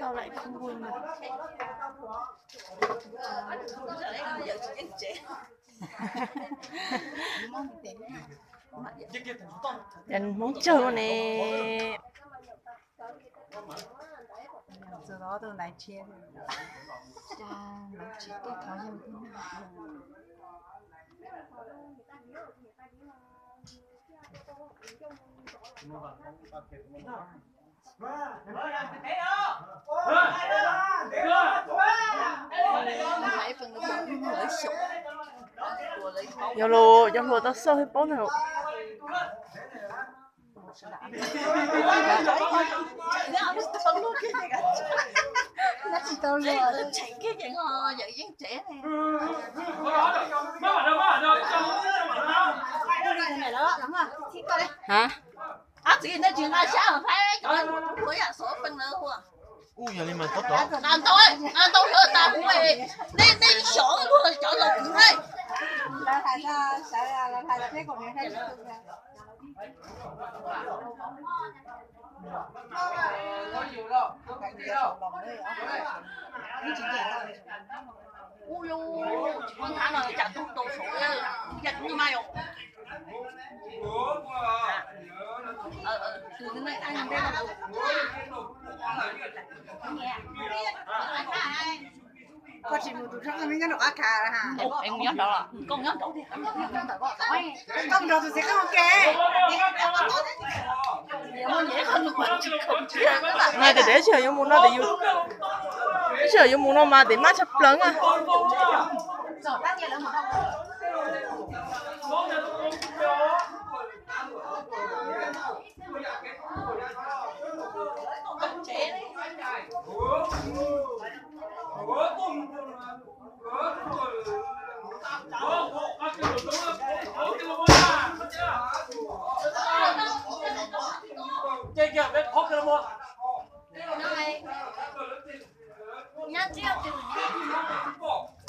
Sau lại không vui mặt. Hmoob tsawg ne. Yog los cov hluas tau xauj thiaj paub ntag. Hab, nej tsis nqa sab Thaib cov hluas yam xov feej lawv hu. Ntau, ntau yog tas hu, nej, nej xyov luag cov laus kwv ne. Ub, tsis muaj nthab no cas tug tau saud, yog tug mas yom. Koj tsis mus tus tsob qeej nyob nram qab kha. Koj nrog tus txiv qeej ua ke. Mas tias tias ib tsam yuav mus no tias yus, ib tsam yuav mus no mas tias mab tshaj plaws na.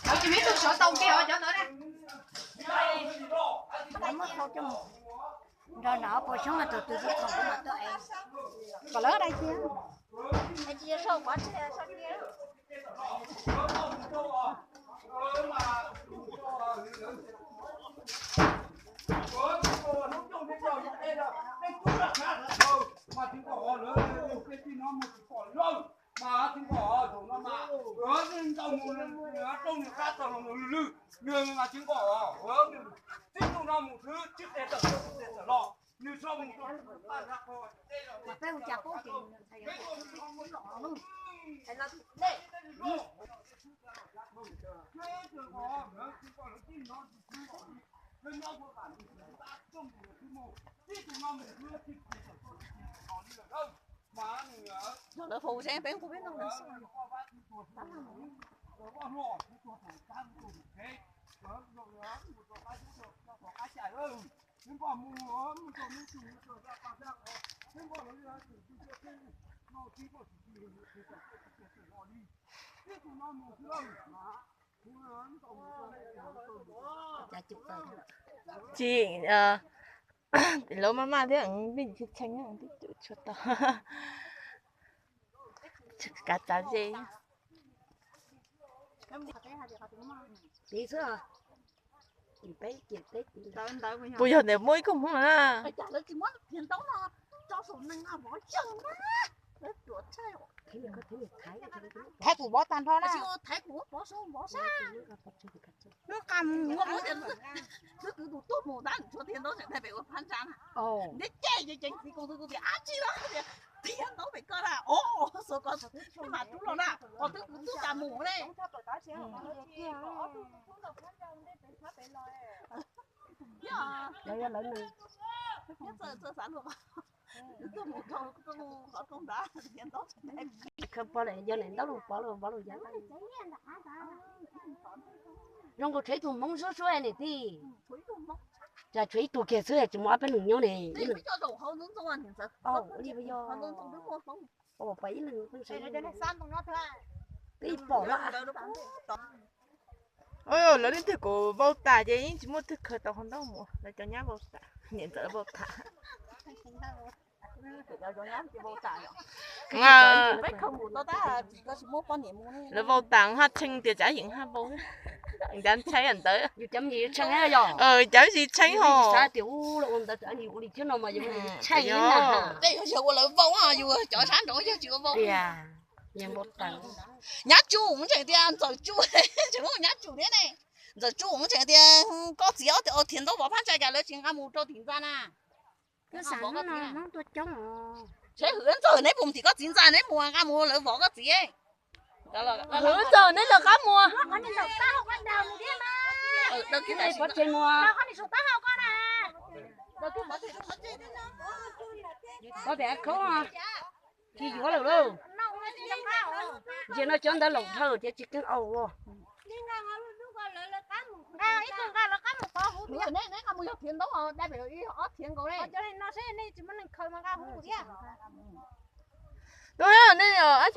Cov tsis pib tug sov tau kiag cov ntawd na. Nrog nram puas xyoob no tus twg tsis khoom kuv mam tuaj es kom lawv dai kiag. Mas tsis npaum, ntau mus rau nws qab txog los lwj lwj, nws mas tsis npaum, tib tug no mus xwb, tib tes tawm los, tib tes tawm los, nws tso mus rau paj zab qhov. Yog lawv faus seb peb nqus peb noj. Tsis, lawv maj maj thiab, vij tshee tshee twb tsum tshua tau. Kav txav ze. Puas yog tias muaj ib koog hmoob no na? Thaiv kuv vov tag nrho na. Lub qa mus. Twb kwv tus tuaj mus tab tshuav tiag ntaub tseem thaij pem ua phab ntsa na. Neb cem ces ceev txiv koos tus tias ab tsi los tias tiag ntaub pem koj na. Os, xua ko mas rub los na, qhov twb kwv tub tas mus ne. Khawb pov lawm, yog niam ntaub los pov los pov los yav. Zoo nkaus tshuav ib tug hmoob suab suab niam tij. Cas tshuav ib tug kiag xwb tsis muaj ob peb leeg nyob ne. Ua li yog, pom ib leeg. Twb pom lawm. Lawv leej twg kuj vau tas ces yeej tsis muaj twg khaws tau hauv ntaub mus, lawv cov nyab vau tas, niam ntxawm vau tas. Lawv vau tas haj tshee tias cav yeem haj vau, ncav ntshai ntawd. Cav tsis tshee ho. Tej yog yog ua lawv vau, yus cov sab nraud yog tsis ua vau. Nyab Tsuj mus tseem tias Ntxawm Tsuj, tseem muaj Nyab Tsuj thiab ne. Ntxawm Tsuj mus tseem tias koj txiv ob tug thiav ntaub vov phab ntsa cas lawv tsis nqa mus rau tim ntxa na. Seb hwm Ntxawm neb mus tim koj txiv ntxa neb mus nqa mus lawv vov koj txiv. Hwm Ntxawm neb lawv qab mus. Pov tsev mus. Pov pem khoob, tsis yuav lawm lauj. Ntsia no cov ntawd laus dhau tias tsis keeb au. Tus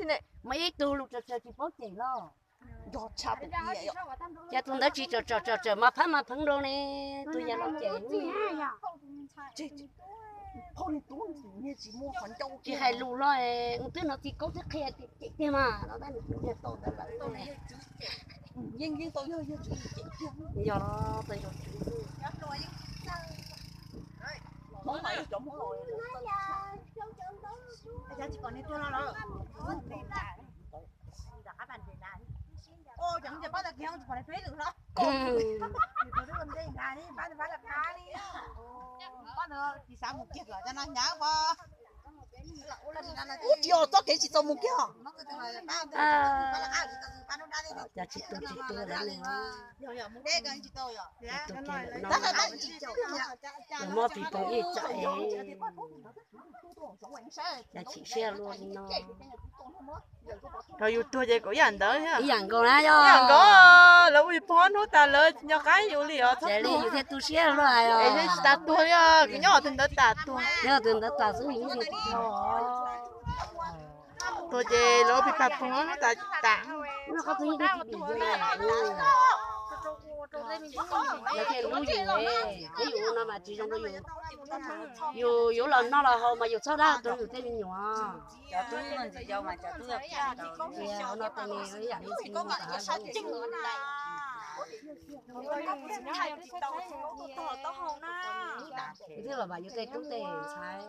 ne, mas ib tug lus tsawg tsawg tsis paub cem los. Ces tus ntawd tsis tsom tsom tsom mas phab mas pheev rau ne, tus yam los cem. Tsis hais lus los, twb hnov txiv Kaub twb qhia cem tiag mas los tab nws tus niag tau ntawd lawm. Yog los tau yog tswv. Ub, tsis txhob kev tsis txaus mus kiag. Cas tsis tu tsis tu lawm ne. Muab pis poom ib tsam. Cas chim siab luaj li no. Thaum yus tuag ces kuj ib yam ntawd. Ib yam nkaus na yog. Ib yam nkaus, lawv ua yus poob ob hnub tas lawv tsis nco qab yus li os. Txhob li yus thiaj tu siab luaj os. Es tsis tas tuag li os, kuv nyob tus ntawd tas tuag. Nyob tus ntawd tas xwb yus yeej tiag tiag. Tuag ces lawv ua pis pag poob ob hnub tas tas. Lawv thiaj hlub yus, thiab yus ua no mas tsis zoo rau yus. Yus yuav los noj los haus mas yus txhob dab rau yus tej me nyuam. Cov tub ntxim yau mas cov tub tias no tus nws ib yam li txiv mus tas. Twb los vam yus tej tub tej ntxhais.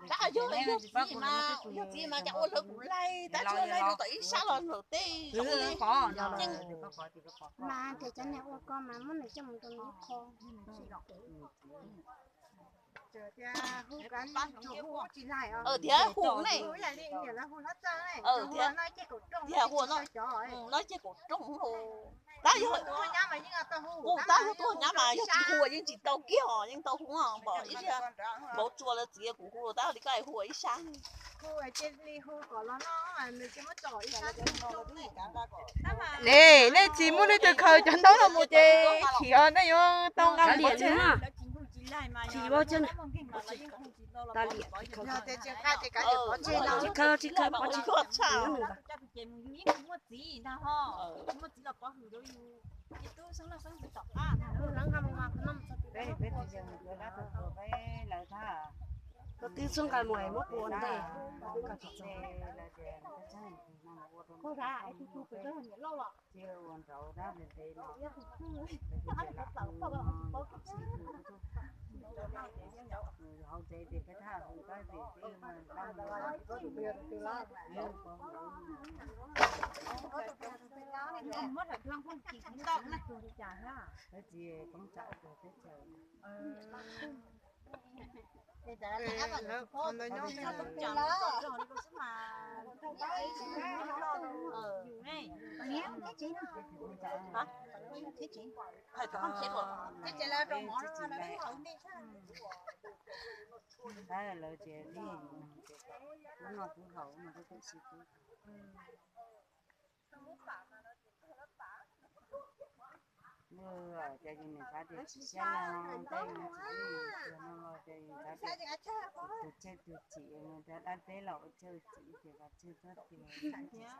Tab yog yog txiv mas, yog txiv mas cas ua lawv kuv laig, tab sis laig rau tom ib sab los lawm tej. Mas tias cov niag ua ko mas muab nws coj mus rau nws ib qho. Thiab hu ne, tiag hu no, no ces kaum rooj. Tab yog hu, tab hu tuaj nyab mas yog tsis hu yeej tsis tau kiag os, yeej tau hu npaum ib, npaum tsuas lawv txiv kuv hu tab li koj hu ib sab. Ne, nej tsis muab nej tus khaws cov ntaub no mus ces khiav, nej yuav tau nqa mus pov tseg. Tsis yuav, tsis khaws, tsis khaws, pov tseg. Koj twb xub nqa mus muab pua ntej. Ces yus niam xav tias tsis siab no, tab yus tsis yog no los ces yus xav tias tus tsawg tus txim, mus rau dab teb los ua tsawg txim ces kom tsawg txhob tiag.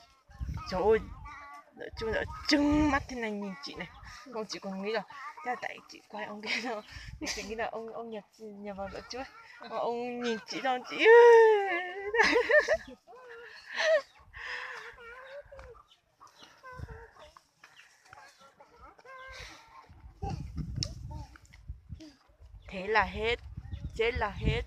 Cov ua ntawm tsuab ntawm tseeb mab thiab neeg nyiag tsim ne. Ua tsim kuv nqi los, caj tam tsim kuv hais ua nqi no, tsim nqi no ua nyuag txiv nyuag vauv ntawm tsuab, ua nyiag tsim no tsim. Thế là hết, chết là hết.